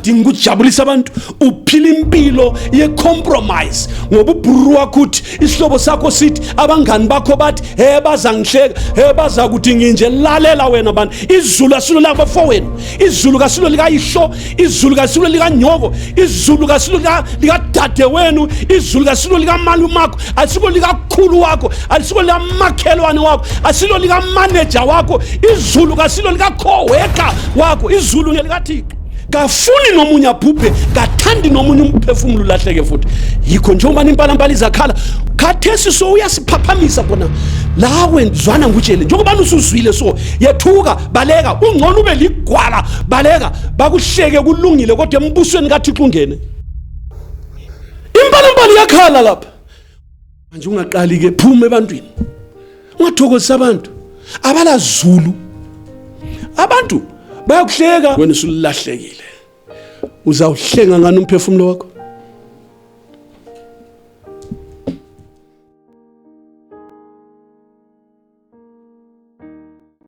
Usadinga ukujabulisa abantu, uphila impilo ye-compromise ngoba ubhururu wakho uthi, isihlobo sakho sithi, abangani bakho bathi, he bazangihleka, he bazakuthi nginje. Lalela wena bantu, izulu asilo labafowenu, izulu kasilo likayihlo, izulu kasilo likanyoko, izulu kasilo likadade wenu, izulu kasilo likamalumakho, asiko likakhulu wakho, alisiko likamakhelwane wakho, asilo likamaneja wakho, izulu kasilo likakhoweka wakho, izulu ngelikaThixo. Kafuni nomunye abhubhe, kathandi nomunye umphefumulo ulahleke futhi. Yikho njengoba impalampala izakhala khathesi, so uyasiphaphamisa khona lawe. Zwana ngutshele, njengoba usuzwile, so yethuka, baleka. Ungcono ube ligwala, baleka, bakuhleke, kulungile, kodwa embusweni kaThixo ungene. Impalampala iyakhala lapha manje. Ungaqali ke, phuma ebantwini, ungathokozisi abantu abalazulu, abantu bayakuhleka, wena usulahlekile. Uzawuhlenga ngani umphefumulo wakho?